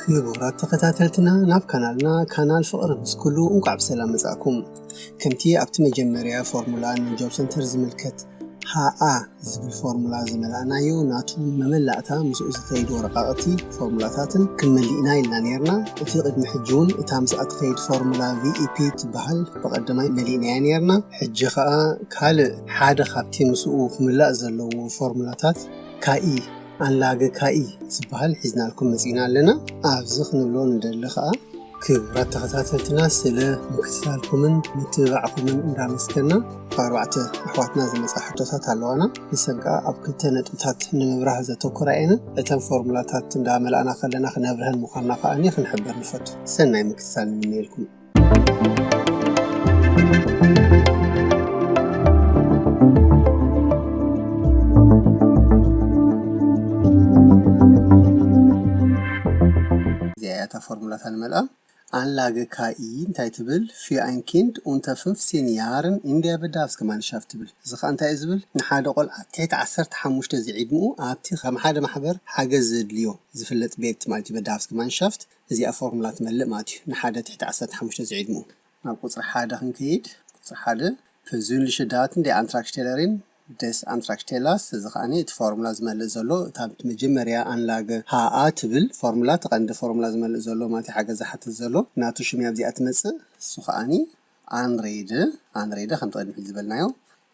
ክቡራት ተኸታተልትና፣ ናብ ካናልና፣ ካናል ፍቕሪ ምስ ኩሉ፣ እንቋዕ ብሰላም መጻእኩም። ከምቲ ኣብቲ መጀመርያ ፎርሙላ ንጆብ ሰንተር ዝምልከት ሃኣ ዝብል ፎርሙላ ዝመላእናዮ፣ ናቱ መመላእታ ምስኡ ዝኸይድ ወረቓቕቲ ፎርሙላታትን ክንመልእ ኢና ኢልና ነይርና። እቲ ቅድሚ ሕጂ እውን እታ ምስኣ ትኸይድ ፎርሙላ ቪኢፒ ትበሃል ብቐዳማይ መሊእናያ ነይርና። ሕጂ ኸኣ ካልእ ሓደ ካብቲ ምስኡ ክምላእ ዘለዎ ፎርሙላታት ካኢ፣ ኣንላገ ካኢ ዝበሃል ሒዝናልኩም መጺእና ኣለና። ኣብዚ ክንብሎ ንደሊ ኸኣ፣ ክቡራት ተኸታተልትና፣ ስለ ምክትታልኩምን ምትብባዕኩምን እንዳመስገና፣ ካብ ኣርባዕተ ኣሕዋትና ዝመጻ ሕቶታት ኣለዋና። ንሰን ከኣ ኣብ ክልተ ነጥብታት ንምብራህ ዘተኮራ እየን። እተን ፎርሙላታት እንዳመላእና ከለና ክነብርሀን ምዃንና ከኣ ክንሕብር ንፈቱ። ሰናይ ምክትታል ንምነየልኩም። እዚኣ እያ እታ ፎርሙላታ ንመልኣ። ኣንላገ ካኢ እንታይ ትብል? ፊ ኣን ኪንድ ኡንተ ፍንፍሲን ያርን ኢንዲያ በዳፍስ ገማንሻፍት ትብል። እዚ ኸኣ እንታይ እዩ ዝብል? ንሓደ ቆልዓ ትሕቲ ዓሰርተ ሓሙሽተ ዝዕድምኡ ኣብቲ ከም ሓደ ማሕበር ሓገዝ ዘድልዮ ዝፍለጥ ቤት ማለት እዩ፣ በዳፍስ ገማንሻፍት። እዚኣ ፎርሙላ ትመልእ ማለት እዩ፣ ንሓደ ትሕቲ ዓሰርተ ሓሙሽተ ዝዕድምኡ። ናብ ቁጽሪ ሓደ ክንከይድ፣ ቁጽሪ ሓደ፣ ፐርዞንሊሸ ዳትን ደ ኣንትራክሽቴለሪን ደስ ኣንትራክሽቴላስ፣ እዚ ኸኣኒ እቲ ፎርሙላ ዝመልእ ዘሎ፣ እታ መጀመርያ ኣንላገ ሃኣ ትብል ፎርሙላ፣ እቲ ቀንዲ ፎርሙላ ዝመልእ ዘሎ፣ ማለት ሓገዝ ዝሓትት ዘሎ፣ ናቱ ሽም እያ ኣብዚኣ ትመጽእ። እሱ ኸኣኒ ኣንሬደ፣ ኣንሬደ ከምቲ ቅድሚ ሕጂ ዝበልናዮ፣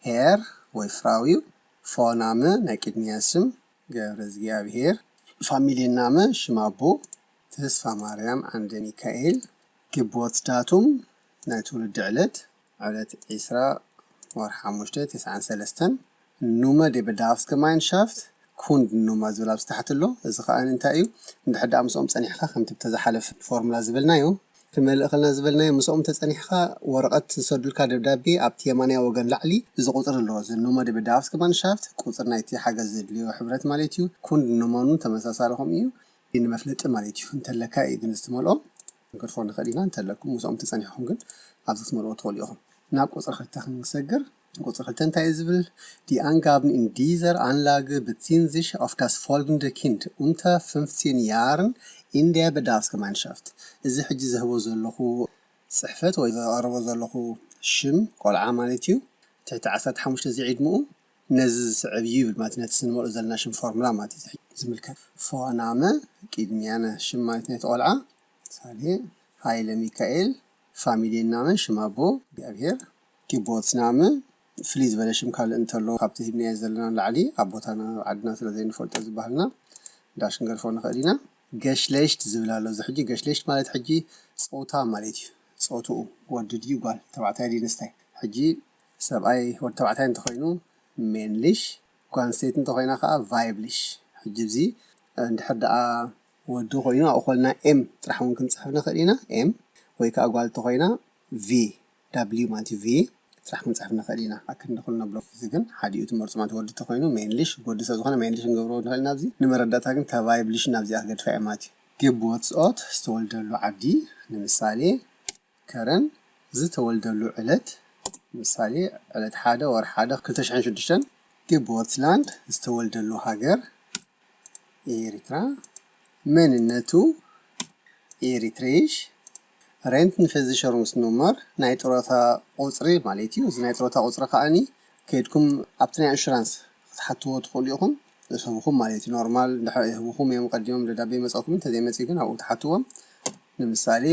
ሄር ወይ ፍራው እዩ። ፎናመ ናይ ቅድሚያ ስም፣ ገብረ እግዚኣብሄር። ፋሚልየናመ ሽም ኣቦ፣ ተስፋ ማርያም ዓንደ ሚካኤል። ግቦት ዳቱም ናይ ትውልዲ ዕለት፣ ዕለት ዒስራ ወርሒ ሓሙሽተ ተስዓን ሰለስተን። ኑመ ደ በዳፍስ ገማይንሻፍት ኩንድ ኑማ ዝብል ኣብዚ ታሕቲ ኣሎ። እዚ ኸኣ እንታይ እዩ? እንድሕር ደኣ ምስኦም ጸኒሕካ፣ ከምቲ ብተዝሓለፍ ፎርሙላ ዝበልናዮ፣ ክመልእ ከለና ዝበልናዮ፣ ምስኦም ተጸኒሕካ ወረቐት ዝሰዱልካ ደብዳቤ ኣብቲ የማናይ ወገን ላዕሊ እዚ ቁጽሪ ኣለዎ። እዚ ኑመ ደ በዳፍስ ገማይንሻፍት ቁጽሪ ናይቲ ሓገዝ ዘድልዮ ሕብረት ማለት እዩ። ኩንድ ኑመኑ ተመሳሳሊ ከምኡ እዩ። ንመፍለጢ ማለት እዩ። እንተለካ እዩ ግን እዚ ትመልኦ። ክንገድፎ ንኽእል ኢና። እንተለኩም ምስኦም ተጸኒሕኩም ግን ኣብዚ ክትመልኦ ትኽእሉ ኢኹም። ናብ ቁጽሪ ክልተ ክንሰግር፣ ቁጽሪ ክልተ እንታይ እዩ ዝብል? Die Angaben in dieser Anlage beziehen sich auf das folgende Kind unter fünfzehn Jahren in der Bedarfsgemeinschaft። እዚ ሕጂ ዝህቦ ዘለኹ ጽሕፈት ወይ ዘቕርቦ ዘለኹ ሽም ቆልዓ ማለት እዩ። ትሕቲ ዓሰርተ ሓሙሽተ ዝዕድምኡ ነዚ ዝስዕብ እዩ ይብል ማለት እዩ። ነቲ ስንመልኦ ዘለና ሽም ፎርሙላ ማለት እዩ ዝምልከት። ፎናመ ቅድሚያነ ሽም ማለት ናይቲ ቆልዓ፣ ምሳሌ ሃይለ ሚካኤል፣ ፋሚልየናመ ሽም ኣቦ እግዚኣብሔር፣ ጊቦትስናመ ፍልይ ዝበለ ሽም ካልእ እንተሎ ካብቲ ሂብናዮ ዘለና ንላዕሊ ኣብ ቦታና ኣብ ዓድና ስለ ዘይንፈልጦ ዝበሃልና ዳሽ ክንገድፎ ንኽእል ኢና። ገሽሌሽት ዝብል ኣሎ። እዚ ሕጂ ገሽሌሽት ማለት ሕጂ ጾታ ማለት እዩ። ጾትኡ ወዲ ድዩ ጓል፣ ተባዕታይ ድዩ ኣንስታይ። ሕጂ ሰብኣይ ወዲ ተባዕታይ እንተኾይኑ ሜንሊሽ፣ ጓል ኣንስተይቲ እንተኾይና ከዓ ቫይብሊሽ። ሕጂ እዚ እንድሕር ደኣ ወዲ ኮይኑ ኣብኡ ኮልና ኤም ጥራሕ እውን ክንጽሕፍ ንኽእል ኢና፣ ኤም፣ ወይ ከዓ ጓል እንተኾይና ቪ ዳብሊዩ ማለት እዩ፣ ቪ ጥራሕ ክንጽሕፍ ንኽእል ኢና። ኣክንዲ ኩሉ ነብሎ። እዚ ግን ሓዲኡ ትመርጹ ማለት ወዲ እንተኾይኑ ሜንሊሽ፣ ወዲ ስለ ዝኾነ ሜንሊሽ ክንገብሮ ንኽእል ኢና። ኣብዚ ንመረዳእታ ግን እታ ቫይብሊሽ ናብዚኣ ክገድፋ እየ ማለት እዩ። ግቦትስኦት፣ ዝተወልደሉ ዓዲ፣ ንምሳሌ ከረን፣ ዝተወልደሉ ዕለት፣ ምሳሌ ዕለት ሓደ ወርሒ ሓደ ክልተ ሽሕን ሽዱሽተን። ግቦትስላንድ፣ ዝተወልደሉ ሃገር ኤሪትራ። መንነቱ ኤሪትሬሽ። ሬንት ንፈዚ ሸሩንስ ኑመር ናይ ጥሮታ ቁጽሪ ማለት እዩ። እዚ ናይ ጥሮታ ቁጽሪ ከኣኒ ከይድኩም ኣብቲ ናይ ኢንሹራንስ ክትሓትዎ ትኽእሉ ኢኹም። ዝህብኹም ማለት እዩ። ኖርማል እንድሕር ይህብኹም እዮም፣ ቀዲሞም ደብዳቤ ይመጻኩም፣ እንተዘይመጽኡ ግን ኣብኡ ትሓትዎም። ንምሳሌ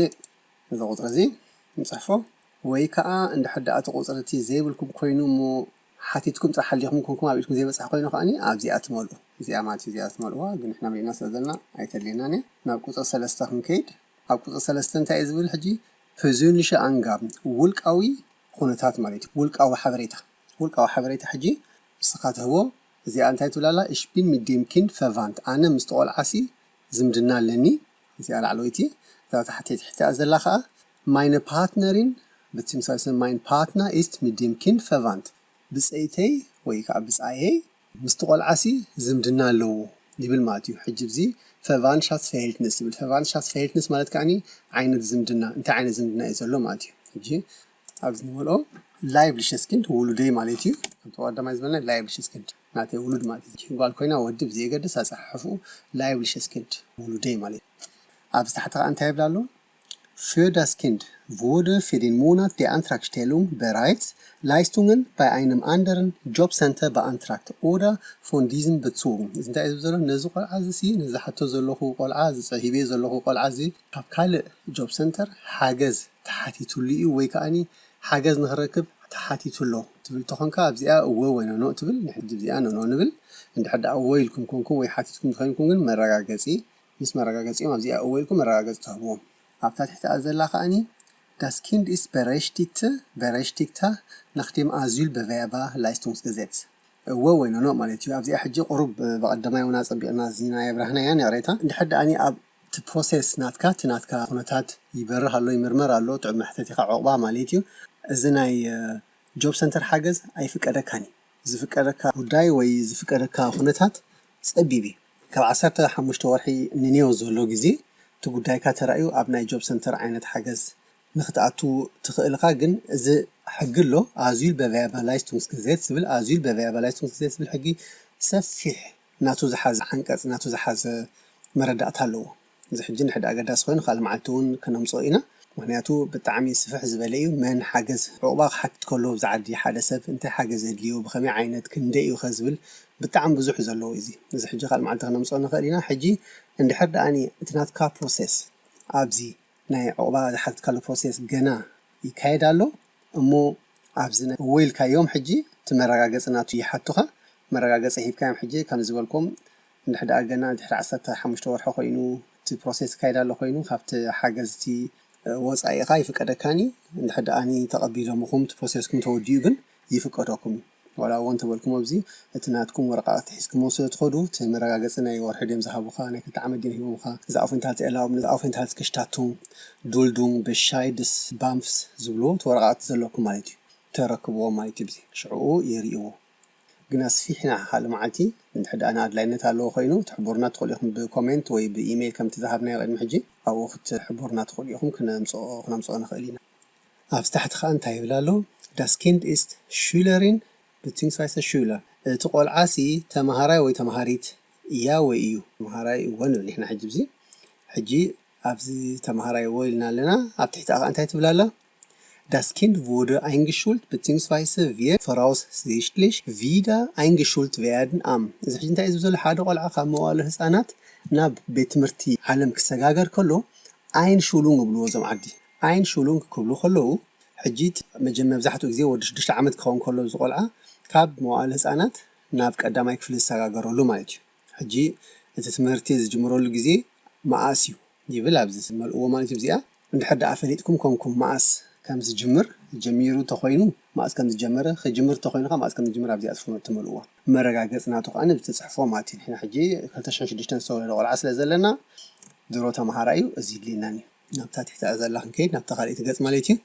እዚ ቁጽሪ እዚ ንጽሕፎ፣ ወይ ከኣ እንድሕር ደኣ እቲ ቁጽሪ እቲ ዘይብልኩም ኮይኑ እሞ ሓቲትኩም ጥራሕ ሃሊኹም ኮንኩም ኣብ ኢድኩም ዘይበጽሕ ኮይኑ ከኣኒ ኣብዚኣ ትመልኡ። እዚኣ ማለት እዩ፣ እዚኣ ትመልእዋ፣ ግን ንሕና መሊእና ስለ ዘለና ኣይተድልየናን እያ። ናብ ቁጽሪ ሰለስተ ክንከይድ፣ ኣብ ቁጽሪ ሰለስተ እንታይ እዩ ዝብል ሕጂ? ፐርዞንሊሸ ኣንጋብ፣ ውልቃዊ ኩነታት ማለት እዩ። ውልቃዊ ሓበሬታ፣ ውልቃዊ ሓበሬታ ሕጂ ንስኻ ትህቦ። እዚኣ እንታይ ትብል ኣላ? Ich bin mit dem Kind verwandt፣ ኣነ ምስቲ ቆልዓሲ ዝምድና ኣለኒ። እዚኣ ላዕለወይቲ። እዛ ታሕቲ ትሕቲኣ ዘላ ኸኣ meine Partnerin beziehungsweise mein Partner ist mit dem Kind verwandt፣ ብጸይተይ ወይ ከኣ ብጻየይ ምስቲ ቆልዓሲ ዝምድና ኣለዎ ይብል ማለት እዩ። ሕጂ እዚ Verwandtschaftsverhältnis ይብል። Verwandtschaftsverhältnis ማለት ከኣኒ ዓይነት ዝምድና፣ እንታይ ዓይነት ዝምድና እዩ ዘሎ ማለት እዩ። ሕጂ ኣብዚ ንመልኦ ላይቭሊሸስ ኪንድ ውሉደይ ማለት እዩ። ከምቲ ቀዳማይ ዝበልና ላይቭሊሸስ ኪንድ ናተይ ውሉድ ማለት እዩ። ጓል ኮይና ወዲ ብዘየገድስ ኣጸሓሕፍኡ ላይቭሊሸስ ኪንድ ውሉደይ ማለት እዩ። ኣብ ታሕቲ ከዓ እንታይ ይብል ኣሎ? Für das Kind wurde für den Monat der Antragstellung bereits Leistungen bei einem anderen Jobcenter beantragt oder von diesem bezogen። እዚ እንታይ እዩ ዝብል ዘሎ? ነዚ ቆልዓ እዚ ሲ፣ ነዚ ሓቶ ዘለኹ ቆልዓ፣ እዚ ሂበዮ ዘለኹ ቆልዓ እዚ ካብ ካልእ ጆብ ሰንተር ሓገዝ ተሓቲቱሉ እዩ ወይ ከዓኒ ሓገዝ ንኽረክብ ተሓቲቱ ኣሎ ትብል ተኾንካ ኣብዚኣ እወ ወይ ኖኖ ትብል። ንሕጂ እዚኣ ኖኖ ንብል። እንድሕር ደኣ እወ ኢልኩም ኮንኩም ወይ ሓቲትኩም ተኾይንኩም ግን መረጋገፂ፣ ምስ መረጋገፂኦም ኣብዚኣ እወ ኢልኩም መረጋገፂ ትህብዎም። ኣብታ ትሕቲኣ ዘላ ከዓኒ Das Kind ist berechtigt, berechtigter nach dem Asylbewerberleistungsgesetz። እወ ወይ ኖኖ ማለት እዩ። ኣብዚኣ ሕጂ ቁሩብ ብቐደማይ እውን ኣጸቢቕና እዚ ናይ ኣብራህናያን ይቕሬታ። እንድሕር ደኣኒ ኣብ እቲ ፕሮሴስ ናትካ፣ እቲ ናትካ ኩነታት ይበርህ ኣሎ፣ ይምርመር ኣሎ፣ ጥዑብ መሕተቲኻ ዑቕባ ማለት እዩ። እዚ ናይ እ፣ ጆብ ሰንተር ሓገዝ ኣይፍቀደካን እዩ። ዝፍቀደካ ጉዳይ ወይ ዝፍቀደካ ኩነታት ጸቢብ እዩ። ካብ ዓሰርተ ሓሙሽተ ወርሒ ንኔው ዘሎ ግዜ እቲ ጉዳይካ ተራእዩ ኣብ ናይ ጆብ ሰንተር ዓይነት ሓገዝ ንክትኣቱ ትኽእል ኢኻ። ግን እዚ ሕጊ ኣሎ፣ Asylbewerberleistungsgesetz ዝብል፣ Asylbewerberleistungsgesetz ዝብል ሕጊ ሰፊሕ ናቱ ዝሓዘ ዓንቀጽ፣ ናቱ ዝሓዘ መረዳእታ ኣለዎ። እዚ ሕጂ ንሕድ ኣገዳሲ ኮይኑ ካልእ መዓልቲ እውን ከነምፅኦ ኢና። ምክንያቱ ብጣዕሚ ስፍሕ ዝበለ እዩ። መን ሓገዝ ዑቕባ ክሓትት ከሎ ብዛ ዓዲ ሓደ ሰብ እንታይ ሓገዝ የድልዮ፣ ብኸመይ ዓይነት፣ ክንደይ እዩ ከ ዝብል ብጣዕሚ ብዙሕ እዩ ዘለዎ እዚ። እዚ ሕጂ ካልእ መዓልቲ ከነምፅኦ ንኽእል ኢና። ሕጂ እንድሕር ደኣኒ እቲ ናትካ ፕሮሴስ ኣብዚ ናይ ዑቕባ ዝሓትካሉ ፕሮሴስ ገና ይካየድ ኣሎ እሞ ኣብዚ ናይ እወ ኢልካዮም ሕጂ እቲ መረጋገፂ ናቱ ይሓቱኻ። መረጋገፂ ሂብካዮም ሕጂ ከም ዝበልኩም እንድሕር ደኣ ገና ድሕሪ ዓሰርተ ሓሙሽተ ወርሒ ኮይኑ እቲ ፕሮሴስ ይካየድ ኣሎ ኮይኑ ካብቲ ሓገዝቲ ወፃኢ ኢኻ ይፍቀደካኒ። እንድሕር ደኣኒ ተቐቢሎምኹም እቲ ፕሮሴስኩም ተወዲኡ ግን ይፍቀደኩም እዩ። ዋላ እውን ተበልኩም ኣብዚ እቲ ናትኩም ወረቃቕቲ ሒዝኩሞ ስለ ትኸዱ እቲ መረጋገፂ ናይ ወርሒ ድዮም ዝሃቡኻ ናይ ክልተ ዓመት ድዮም ሂቦምኻ ዝኣፉ እንታይ ትእላዎም ዝኣፉ እንታይ ትክሽታቱም ዱልዱም በሻይ ድስ ባምፍስ ዝብልዎ እቲ ወረቃቕቲ ዘለኩም ማለት እዩ። ተረክብዎ ማለት እዩ። እዚ ሽዕኡ የርእይዎ። ግን ኣስፊሕና ካልእ መዓልቲ እንድሕር ደኣ ንኣድላይነት ኣለዎ ኮይኑ ትሕቡርና ትኽእሉ ኢኹም ብኮሜንት ወይ ብኢሜይል ከምቲ ዝሃብናዮ ቅድሚ ሕጂ ኣብኡ ክትሕቡርና ትኽእሉ ኢኹም ክነምፅኦ ክነምፅኦ ንኽእል ኢና። ኣብዚ ታሕቲ ከዓ እንታይ ይብል ኣሎ? Das Kind ist Schülerin beziehungsweise Schüler። እቲ ቆልዓ ሲ ተምሃራይ ወይ ተምሃሪት እያ ወይ እዩ። ተምሃራይ እወ ንብል ንሕና ሕጂ እዚ ሕጂ ኣብዚ ተምሃራይ እወ ኢልና ኣለና። ኣብ ትሕቲ ከዓ እንታይ ትብል ኣላ? Das Kind wurde eingeschult beziehungsweise wird voraussichtlich wieder eingeschult werden am። እዚ ሕጂ እንታይ እዩ ዝብል ዘሎ? ሓደ ቆልዓ ካብ መዋእለ ህፃናት ናብ ቤት ትምህርቲ ዓለም ክሰጋገር ከሎ ኣይንሹሉንግ ይብልዎ እዞም ዓዲ። ኣይንሹሉንግ ክብሉ ከለዉ ሕጂ እቲ መጀመ መብዛሕትኡ ግዜ ወዲ ሽዱሽተ ዓመት ክኸውን ከሎ እዚ ቆልዓ ካብ መዋእለ ህፃናት ናብ ቀዳማይ ክፍሊ ዝሰጋገረሉ ማለት እዩ። ሕጂ እቲ ትምህርቲ ዝጅምረሉ ግዜ መኣስ እዩ ይብል ኣብዚ መልእዎ ማለት እዩ። እዚኣ እንድሕር ደኣ ፈሊጥኩም ኮንኩም መኣስ ከም ዝጅምር ጀሚሩ ተኾይኑ መኣስ ከም ዝጀመረ ክጅምር ተኾይኑ ከዓ መኣስ ከም ዝጅምር ኣብዚኣ ትፍኖ ትመልእዋ። መረጋገፂ ናቱ ከዓ ንብትፅሕፎ ማለት እዩ። ንሕና ሕጂ ክልተ ሽሕን ሽዱሽተን ዝተወለደ ቆልዓ ስለ ዘለና ድሮ ተምሃራ እዩ እዚ ይድልየናን እዩ። ናብታ ትሕቲ ዘላ ክንከይድ ናብታ ካልኣይቲ ገፅ ማለት እዩ።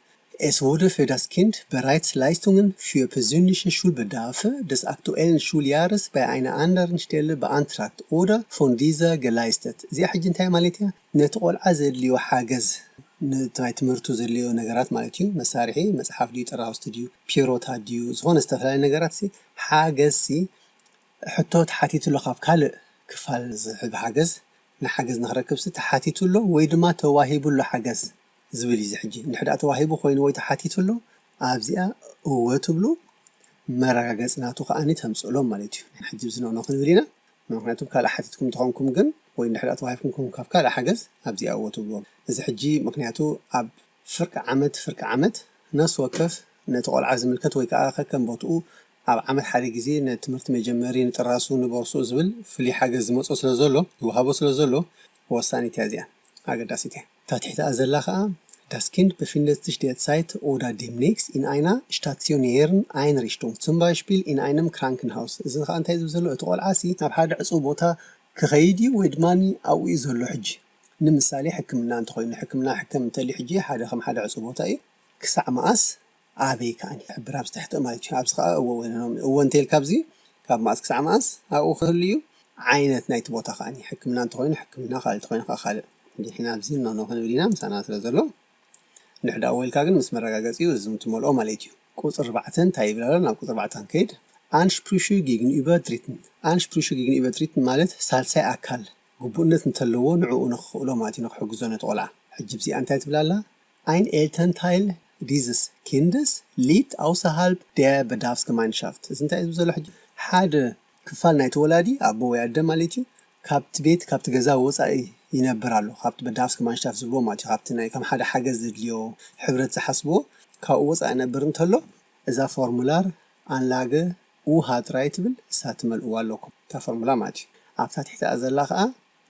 Es wurde für das Kind bereits Leistungen für persönliche Schulbedarfe des aktuellen Schuljahres bei einer anderen Stelle beantragt oder von dieser geleistet። እዚኣ ሕጂ እንታይ ማለት እያ? ነቲ ቆልዓ ዘድልዮ ሓገዝ ነቲ ናይ ትምህርቱ ዘድልዮ ነገራት ማለት እዩ። መሳርሒ መፅሓፍ ድዩ ጥራውስቲ ድዩ ፒሮታት ድዩ ዝኾነ ዝተፈላለዩ ነገራት ሲ ሓገዝ ሲ ሕቶ ተሓቲቱ ኣሎ ካብ ካልእ ክፋል ዝሕብ ሓገዝ ንሓገዝ ንክረክብ ሲ ተሓቲቱ ኣሎ ወይ ድማ ተዋሂቡ ኣሎ ሓገዝ ዝብል እዩ። እዚ ሕጂ እንድሕር ደኣ ተዋሂቡ ኮይኑ ወይ ተሓቲቱ ኣሎ ኣብዚኣ እወ ትብሉ መረጋገፂ ናቱ ከዓኒ ተምፅእሎም ማለት እዩ። ሕጂ ብዝነቕኖ ክንብል ኢና። ምክንያቱ ካልእ ሓቲትኩም ተኾንኩም ግን ወይ እንድሕር ደኣ ተዋሂብኩም ካብ ካልእ ሓገዝ ኣብዚኣ እወ ትብልዎም። እዚ ሕጂ ምክንያቱ ኣብ ፍርቂ ዓመት ፍርቂ ዓመት ነፍሲ ወከፍ ነቲ ቆልዓ ዝምልከት ወይ ከዓ ከከም ቦትኡ ኣብ ዓመት ሓደ ግዜ ንትምህርቲ መጀመሪ ንጥራሱ ንቦርስኡ ዝብል ፍሉይ ሓገዝ ዝመፅኦ ስለ ዘሎ ዝወሃቦ ስለ ዘሎ ወሳኒት እያ እዚኣ ኣገዳሲት እያ። እታ ትሕቲኣ ዘላ ከዓ Das Kind befindet sich derzeit oder demnächst in einer stationären Einrichtung, zum Beispiel in einem Krankenhaus። እዚ ከዓ እንታይ ዝብል ዘሎ እቲ ቆልዓ ሲ ናብ ሓደ ዕፁብ ቦታ ክኸይድ እዩ ወይ ድማ ኣብኡ እዩ ዘሎ ሕጂ ንምሳሌ ሕክምና እንተኾይኑ ሕክምና ሕክም እንተልዩ ሕጂ ሓደ ከም ሓደ ዕፁብ ቦታ እዩ ክሳዕ መኣስ ኣበይ ከዓኒ ይሕብር ኣብዚ ትሕቲ ማለት እዩ። ኣብዚ ከዓ እወ ወይኖም እወ እንተይልካ ኣብዚ ካብ መኣስ ክሳዕ መኣስ ኣብኡ ክህሉ እዩ። ዓይነት ናይቲ ቦታ ከዓኒ ሕክምና እንተኾይኑ ሕክምና ካልእ እንተኾይኑ ከዓ ካልእ እንዲሕና ኣብዚ ኖኖ ክንብል ኢና ምሳና ስለ ዘሎ ንሕዳ ወይልካ ግን ምስ መረጋገፂ እዩ እዚ ትመልኦ ማለት እዩ። ቁፅሪ ኣርባዕተ እንታይ ይብል ኣሎ ናብ ቁፅሪ ኣርባዕተ ክንከይድ Ansprüche gegenüber Dritten። Ansprüche gegenüber Dritten ማለት ሳልሳይ ኣካል ግቡእነት እንተለዎ ንዕኡ ንኽኽእሎ ማለት እዩ፣ ንኽሕግዞ ነቲ ቆልዓ። ሕጂ እዚኣ እንታይ ትብል ኣላ? Ein Elternteil dieses Kindes lebt außerhalb der Bedarfsgemeinschaft። እዚ እንታይ እዩ ዘሎ? ሕጂ ሓደ ክፋል ናይቲ ወላዲ፣ ኣቦ ወይ ኣደ ማለት እዩ፣ ካብቲ ቤት፣ ካብቲ ገዛ ወፃኢ ይነብር ኣሎ። ካብቲ Bedarfsgemeinschaft ዝብልዎ ማለት እዩ፣ ካብቲ ናይ ከም ሓደ ሓገዝ ዘድልዮ ሕብረት ዝሓስብዎ፣ ካብኡ ወፃኢ ይነብር እንተሎ፣ እዛ ፎርሙላር ኣንላገ ኡ ሃ ጥራይ ትብል እሳ ትመልእዋ ኣለኩም። እታ ፎርሙላ ማለት እዩ። ኣብታ ትሕቲኣ ዘላ ከዓ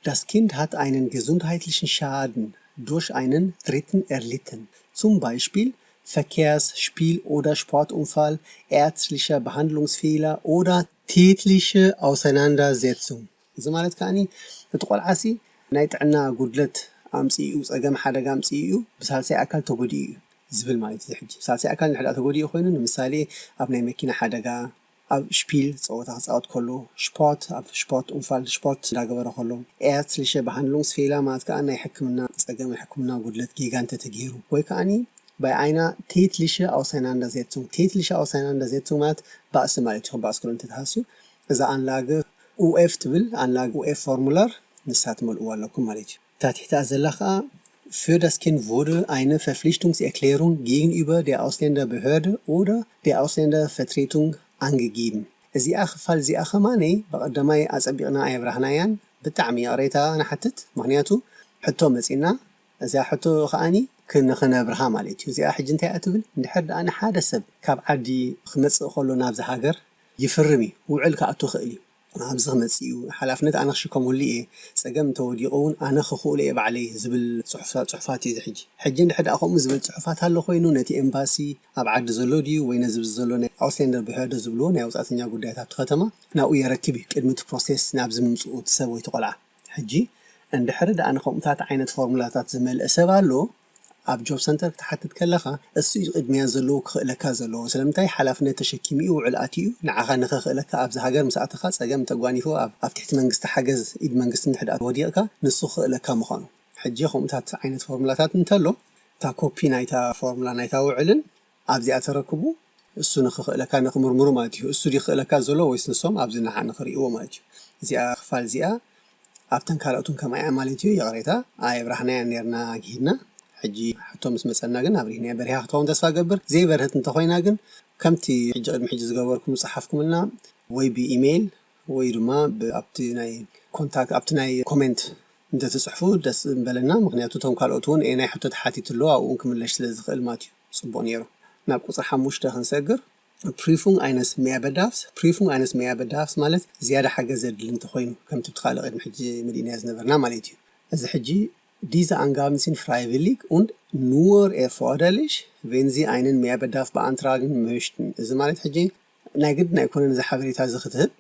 Das Kind hat einen gesundheitlichen Schaden durch einen Dritten erlitten, zum Beispiel Verkehrs-, Spiel- oder Sportunfall, ärztliche Behandlungsfehler oder tätliche Auseinandersetzung። እዚ ማለት ከዓኒ እቲ ቆልዓሲ ናይ ጥዕና ጉድለት ኣምፅኡ፣ ፀገም ሓደጋ ኣምፅኡ እዩ፣ ብሳልሳይ ኣካል ተጎዲኡ እዩ ዝብል ማለት እዩ። ሕጂ ሳልሳይ ኣካል ንሕዳ ተጎዲኡ ኮይኑ፣ ንምሳሌ ኣብ ናይ መኪና ሓደጋ፣ ኣብ ሽፒል ፀወታ ክፃወት ከሎ፣ ሽፖርት፣ ኣብ ሽፖርት ኡንፋል ሽፖርት እንዳገበረ ከሎ፣ ኤርትሊሸ በሃንሉንግስ ፌላ ማለት ከዓ ናይ ሕክምና ፀገም፣ ሕክምና ጉድለት ጌጋ እንተተገይሩ፣ ወይ ከዓኒ ባይ ዓይና ቴትሊሸ ኣውሳይናንዳ ዜትሱንግ። ቴትሊሸ ኣውሳይናንዳ ዜትሱንግ ማለት ባእሲ ማለት እዩ። ባእሲ ክሎ እንተተሃስዩ እዛ ኣንላገ ኡኤፍ ትብል ኣንላገ ኡኤፍ ፎርሙላር ንሳ ትመልእዋ ኣለኩም ማለት እዩ። እታ ትሕታ ዘላ ከዓ Für das Kind wurde eine Verpflichtungserklärung gegenüber der Ausländerbehörde oder der Ausländervertretung angegeben። እዚኣ ክፋል እዚኣ ከማነይ ብቐደማይ ኣጸቢቕና ኣየብራህናያን፣ ብጣዕሚ ይቕሬታ ንሓትት። ምኽንያቱ ሕቶ መጺና፣ እዚኣ ሕቶ ከዓኒ ክን-፣ ክነብርሃ ማለት እዩ። እዚኣ ሕጂ እንታይ እያ ትብል? እንድሕር ደኣ ንሓደ ሰብ ካብ ዓዲ ክመጽእ ከሎ ናብዚ ሃገር ይፍርም እዩ፣ ውዕል ክኣቱ ይኽእል እዩ። ኣብዚ ክመጽእ እዩ፣ ሓላፍነት ኣነ ክሽከመሉ እየ፣ ጸገም እንተወዲቑ እውን ኣነ ክኽእሎ እየ ባዕለይ ዝብል ጽሑፋ-፣ ጽሑፋት እዩ እዚ ሕጂ። ሕጂ እንድሕር ደኣ ከምኡ ዝብል ጽሑፋት ኣሎ ኮይኑ፣ ነቲ ኤምባሲ ኣብ ዓዲ ዘሎ ድዩ ወይ ነዚ ኣብዚ ዘሎ ናይ ኣውስሌንደር ብሄርደ ዝብልዎ ናይ ወጻእተኛ ጉዳያት ኣብቲ ከተማ ናብኡ የረክብ እዩ፣ ቅድሚ እቲ ፕሮሴስ ናብዚ ምምጽኡ እቲ ሰብ ወይ እቲ ቆልዓ። ሕጂ እንድሕር ደኣ ንከምኡታት ዓይነት ፎርሙላታት ዝመልአ ሰብ ኣሎ፣ ኣብ ጆብ ሰንተር ክትሓትት ከለኻ እሱ እዩ ቅድሚያ ዘለዎ ክኽእለካ ዘለዎ። ስለምንታይ? ሓላፍነት ተሸኪሙ እዩ፣ ውዕል ኣትዩ እዩ። ንዓኻ ንኸኽእለካ ኣብዚ ሃገር ምስ ኣተኻ ጸገም እንተጓኒፉ ኣብ፣ ኣብ ትሕቲ መንግስቲ ሓገዝ ኢድ መንግስቲ እንድሕር ደኣ ወዲቕካ ንሱ ክኽእለካ ምዃኑ። ሕጂ ከምኡታት ዓይነት ፎርሙላታት እንተሎ እታ ኮፒ ናይታ ፎርሙላ ናይታ ውዕልን ኣብዚኣ ተረክቡ፣ እሱ ንኽኽእለካ ንኽምርምሩ ማለት እዩ። እሱ ድዩ ክኽእለካ ዘሎ ወይስ ንሶም ኣብዚ ንዓ ንኽርእይዎ ማለት እዩ። እዚኣ ክፋል እዚኣ ኣብተን ካልኦትን ከማይ እያ ማለት እዩ። ይቕሬታ ኣየብራህናያን ነርና ጊሂድና። ሕጂ ሕቶ ምስ መጸና ግን ኣብሪህናያ። በሪሃ ክትኸውን ተስፋ ገብር። ዘይበርህት እንተኾይና ግን ከምቲ ሕጂ ቅድሚ ሕጂ ዝገበርኩም ዝጸሓፍኩምልና ወይ ብኢሜይል ወይ ድማ ብ-፣ ኣብቲ ናይ ኮንታክት፣ ኣብቲ ናይ ኮሜንት እንተትጽሕፉ ደስ ምበለና። ምኽንያቱ እቶም ካልኦት እውን ኤ ናይ ሕቶ ተሓቲቱ ኣለዉ፣ ኣብኡ እውን ክምለሽ ስለ ዝኽእል ማለት እዩ። ጽቡቕ ነይሩ። ናብ ቁጽሪ ሓሙሽተ ክንሰግር። Prüfung eines Mehrbedarfs። Prüfung eines Mehrbedarfs ማለት ዝያዳ ሓገዝ ዘድሊ እንተኾይኑ፣ ከምቲ ብቲ ካልእ ቅድሚ ሕጂ መሊእናዮ ዝነበርና ማለት እዩ። እዚ ሕጂ Diese Angaben sind freiwillig und nur erforderlich, wenn Sie einen Mehrbedarf beantragen möchten። እዚ ማለት ሕጂ ናይ ግድን ኣይኮነን እዚ ሓበሬታ እዚ ክትህብ፣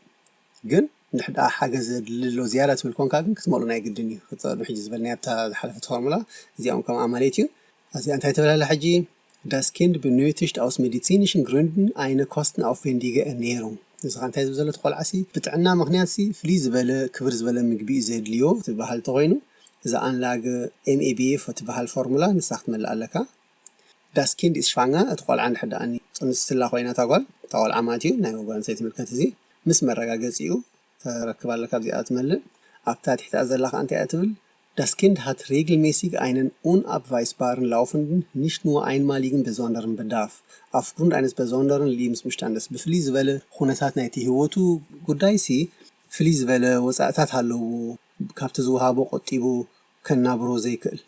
ግን እንድሕር ደኣ ሓገዝ ዘድሊ ኣሎ ዝያዳ ትብል ኮንካ ግን ክትመልኡ ናይ ግድን እዩ። ቅድሚ ሕጂ ዝበልናዮ ኣብታ ዝሓለፈት ፎርሙላ እዚኦም ከም ኣማሌት እዩ። እዚኣ እንታይ ትብል ኣላ ሕጂ? Das Kind benötigt aus medizinischen Gründen eine kostenaufwendige Ernährung። እዚ ኸ እንታይ ዝብል ዘሎ? እቲ ቆልዓሲ ብጥዕና ምኽንያትሲ ፍልይ ዝበለ ክብር ዝበለ ምግቢ እዩ ዘድልዮ ዝበሃል እንተኾይኑ፣ እዛ ኣንላገ ኤም ኤ ቢ ኤፍ እትበሃል ፎርሙላ ንሳ ክትመልእ ኣለካ። Das Kind ist schwanger፣ እቲ ቆልዓ እንድሕር ደኣ ጽንስላ ኮይና እታ ጓል፣ እታ ቆልዓ ማለት እዩ፣ ናይ ጓል ኣንስተይቲ ይምልከት እዚ፣ ምስ መረጋገጺኡ ተረክብ ኣለካ ኣብዚኣ ትመልእ። ኣብታ ትሕቲኣ ዘላ ከኣ እንታይ እያ ትብል? Das Kind hat regelmäßig einen unabweisbaren laufenden, nicht nur einmaligen besonderen Bedarf aufgrund eines besonderen Lebensumstandes። ብፍልይ ዝበለ ኩነታት ናይቲ ህይወቱ ጉዳይሲ ፍልይ ዝበለ ወጻእታት ኣለዎ። ካብቲ ዝወሃቦ ቆጢቡ ከናብሮ ዘይክእል፣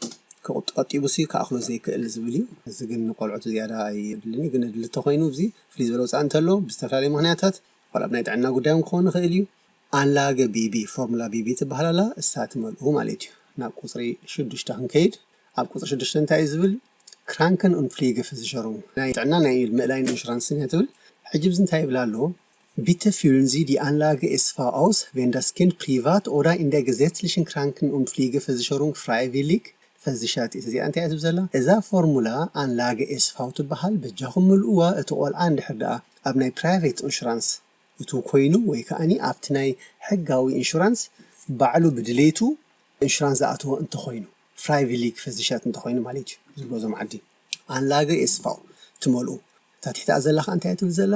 ከቑጥ-፣ ቀጢቡሲ ክኣኽሎ ዘይክእል ዝብል እዩ። እዚ ግን ንቆልዑት ዝያዳ ኣይድልን እዩ። ግን ድሊ ተኾይኑ፣ እዚ ፍልይ ዝበለ ወጻኢ እንተሎ ብዝተፈላለዩ ምኽንያታት፣ ዋላ ኣብ ናይ ጥዕና ጉዳዮም ክኸውን ይኽእል እዩ። ኣንላገ ቤቢ፣ ፎርሙላ ቤቢ ትበሃል ኣላ፣ እሳ ትመልኡ ማለት እዩ። ናብ ቁጽሪ ሽዱሽተ ክንከይድ፣ ኣብ ቁጽሪ ሽዱሽተ እንታይ እዩ ዝብል? Kranken- und Pflegeversicherung፣ ናይ ጥዕና ናይ ምእላይን ኢንሹራንስን እያ ትብል። ሕጂ ብዚ እንታይ ይብል ኣሎ? Bitte füllen Sie die Anlage S V aus, wenn das Kind privat oder in der gesetzlichen Kranken- und Pflegeversicherung freiwillig versichert ist። እዚኣ እንታይ እያ ትብል ዘላ? እዛ ፎርሙላ ኣንላገ ኤስ ፋው ትበሃል፣ በጃኹም ምልእዋ። እቲ ቆልዓ እንድሕር ደኣ ኣብ ናይ ፕራይቬት ኢንሹራንስ እቱ ኮይኑ ወይ ከዓኒ ኣብቲ ናይ ሕጋዊ ኢንሹራንስ ባዕሉ ብድሌቱ ኢንሹራንስ ዝኣተወ እንተኾይኑ፣ ፍራይቪሊግ ቨርሲሸርት እንተኾይኑ ማለት እዩ፣ ዝብሎ እዞም ዓዲ። ኣንላገ ኤስ ፋው ትመልኡ። እታ ትሕቲኣ ዘላ ከኣ እንታይ እያ ትብል ዘላ?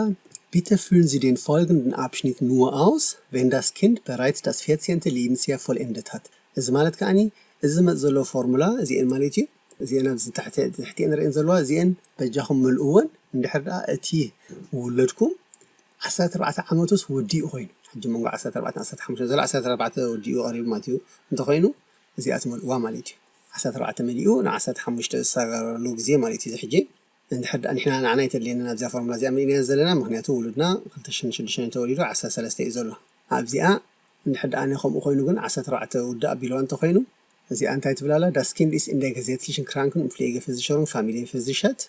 Bitte füllen Sie den folgenden Abschnitt nur aus, wenn das Kind bereits das vierzehnte Lebensjahr vollendet hat. እዚ ማለት ከኣኒ እዚ ዝመጽእ ዘሎ ፎርሙላ እዚኤን ማለት እዩ። እዚኤን ኣብዚ ትሕቲ ትሕቲኤን ንርእየን ዘለዋ እዚኤን በጃኹም ምልእወን። እንድሕር ደኣ እቲ ውለድኩም ዓሰርተ ኣርባዕተ ዓመቱስ ወዲኡ ኮይኑ፣ ሕጂ መንጎ ዓሰርተ ኣርባዕተ ዓሰርተ ሓሙሽተ ዘሎ ዓሰርተ ኣርባዕተ ወዲኡ ቀሪቡ ማለት እዩ። እንተኾይኑ እዚኣ ትመልእዋ ማለት እዩ። ዓሰርተ ኣርባዕተ መሊኡ ን ዓሰርተ ሓሙሽተ ዝሳገረሉ ግዜ ማለት እዩ። እዚ ሕጂ እንድሕር ደኣ ንሕና ንዓና ኣይተድልየንን ኣብዚኣ ፎርሙላ እዚኣ መሊእናያ ዘለና፣ ምክንያቱ ውሉድና ክልተ ሽሕን ሽዱሽተን ተወሊዱ ዓሰርተ ሰለስተ እዩ ዘሎ። ኣብዚኣ እንድሕር ደኣ ከምኡ ኮይኑ ግን ዓሰርተ ኣርባዕተ ውዳእ ኣቢልዋ እንተኮይኑ እዚኣ እንታይ ትብላላ? Das Kind ist in der gesetzlichen Kranken- und Pflegeversicherung familienversichert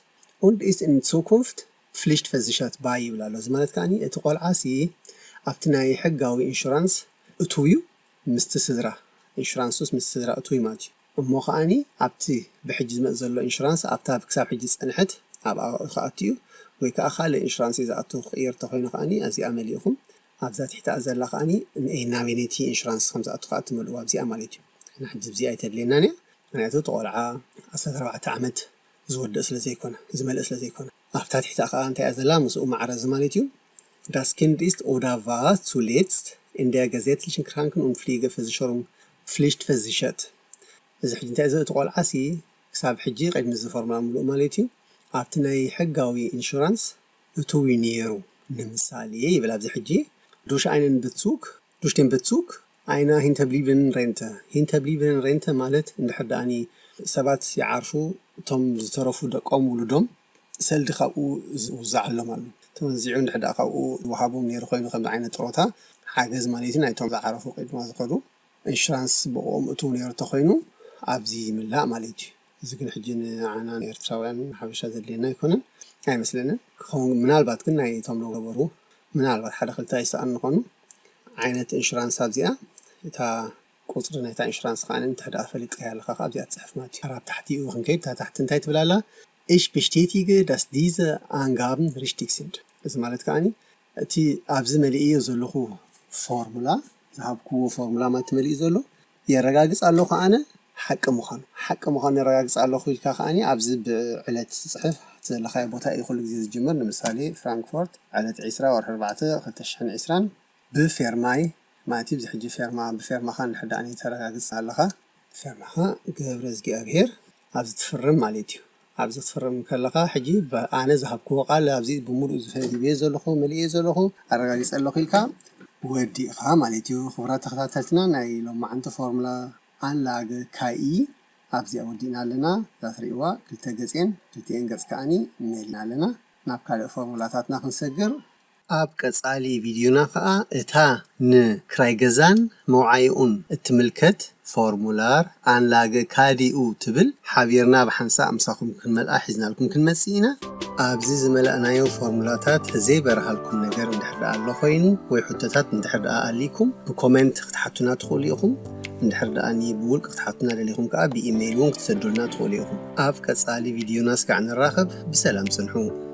und ist in Zukunft pflichtversichert bei ይብላ ኣሎ። እዚ ማለት ከኣኒ እቲ ቆልዓ ሲ ኣብቲ ናይ ሕጋዊ ኢንሹራንስ እትው እዩ፣ ምስቲ ስድራ ኢንሹራንስ ውስጥ ምስቲ ስድራ እትው እዩ ማለት እዩ። እሞ ከኣኒ ኣብቲ ብሕጂ ዝመጽእ ዘሎ ኢንሹራንስ ኣብታ ክሳብ ሕጂ ዝጸንሐት ኣብኣ ክኣቱ እዩ፣ ወይ ከዓ ካልእ ኢንሹራንስ እዩ ዝኣቱ ክቕይር እንተኮይኑ ከኣኒ እዚኣ መሊእኹም ኣብዛ ትሕቲኣ ዘላ ከኣኒ ንኤናቬኔቲ ኢንሹራንስ ከም ዝኣቱ ከዓ ትመልእዋ ኣብዚኣ ማለት እዩ። ንሕጂ እዚኣ ኣይተድልየናን እያ፣ ምክንያቱ እቲ ቆልዓ ዓሰርተ ኣርባዕተ ዓመት ዝወድእ ስለ ዘይኮነ፣ ዝመልእ ስለ ዘይኮነ። ኣብታ ትሕቲኣ ከዓ እንታይ እያ ዘላ? ምስኡ ማዕረ እዚ ማለት እዩ። Das Kind ist oder war zuletzt in der gesetzlichen Kranken- und Pflegeversicherung pflichtversichert። እዚ ሕጂ እንታይ እዚ እቲ ቆልዓ ሲ ክሳብ ሕጂ ቅድሚ እዚ ፎርሙላ ምሉእ ማለት እዩ ኣብቲ ናይ ሕጋዊ ኢንሹራንስ እትው እዩ ነይሩ። ንምሳሌ ይብል ኣብዚ ሕጂ፣ durch einen Bezug, durch den Bezug einer hinterbliebenen Rente። Hinterbliebenen Rente ማለት እንድሕር ደኣኒ ሰባት ይዓርፉ፣ እቶም ዝተረፉ ደቆም ውሉዶም ሰልዲ ካብኡ ዝውዛዓሎም ኣሎ። ተወንዚዑ እንድሕር ደኣ ካብኡ ዝወሃቦም ነይሩ ኮይኑ ከምዚ ዓይነት ጥሮታ ሓገዝ ማለት እዩ ናይቶም ዝዓረፉ ቅድማ ዝኸዱ ኢንሹራንስ ብኦም እትው ነይሩ እንተኮይኑ ኣብዚ ይምላእ ማለት እዩ። እዚ ግን ሕጂ ንዓና ንኤርትራውያን ሓበሻ ዘድልየና ኣይኮነን ኣይመስለንን። ክኸውን ምናልባት ግን ናይቶም ዝገበሩ ምናልባት ሓደ ክልተ ኣይሰኣን ንኾኑ ዓይነት ኢንሹራንስ ኣብዚኣ እታ ቁፅሪ ናይታ ኢንሹራንስ ከዓ እንተ ደኣ ፈሊጥካያ ኣለኻ ኣብዚኣ ትፅሕፍ ማለት እዩ። ኣብ ታሕቲኡ ክንከይድ እታ ታሕቲ እንታይ ትብል ኣላ? Ich bestätige, dass diese Angaben richtig sind። እዚ ማለት ከዓኒ እቲ ኣብዚ መሊእዮ ዘለኹ ፎርሙላ ዝሃብክዎ ፎርሙላ ማለት መሊኡ ዘሎ የረጋግፅ ኣለኹ ኣነ ሓቂ ምዃኑ ሓቂ ምዃኑ የረጋግፅ ኣለኹ ኢልካ ከዓኒ ኣብዚ ብዕለት ትፅሕፍ ዘለኻዮ ቦታ እዩ ኩሉ ግዜ ዝጅምር። ንምሳሌ ፍራንክፎርት ዕለት ዕስራ ወርሒ ኣርባዕተ ክልተ ሽሕን ዕስራን ብፌርማይ ማለት እዩ። እዚ ሕጂ ፌርማ ብፌርማኻ እንድሕር ደኣ ተረጋግፅ ኣለኻ ፌርማኻ ገብረ እዝጊኣብሄር ኣብዚ ትፍርም ማለት እዩ። ኣብዚ ክትፍርም ከለኻ ሕጂ ኣነ ዝሃብክዎ ቃል ኣብዚ ብምሉእ ዝፈዲብዮ ዘለኹ መሊእዮ ዘለኹ ኣረጋጊፀ ኣለኹ ኢልካ ወዲእኻ ማለት እዩ። ክቡራት ተኸታተልትና ናይ ሎማዓንቲ ፎርሙላ ኣንላገ ካኢ ኣብዚኣ ወዲእና ኣለና። እዛ ትርእይዋ ክልተ ገፅን ክልቲኤን ገፅ ከዓኒ መሊእና ኣለና። ናብ ካልእ ፎርሙላታትና ክንሰግር ኣብ ቀጻሊ ቪድዮና ከኣ እታ ንክራይ ገዛን መውዓይኡን እትምልከት ፎርሙላር ኣንላገ ካዲኡ ትብል ሓቢርና ብሓንሳእ ምሳኹም ክንመልኣ ሒዝናልኩም ክንመጽእ ኢና። ኣብዚ ዝመላእናዮ ፎርሙላታት ዘይበርሃልኩም ነገር እንድሕር ደኣ ኣሎ ኮይኑ ወይ ሕቶታት እንድሕር ደኣ ኣሊኩም ብኮመንት ክትሓቱና ትኽእሉ ኢኹም። እንድሕር ደኣ ብውልቂ ክትሓቱና ደሊኹም ከኣ ብኢሜይል እውን ክትሰዱልና ትኽእሉ ኢኹም። ኣብ ቀጻሊ ቪድዮና እስካዕ ንራኸብ፣ ብሰላም ጽንሑ።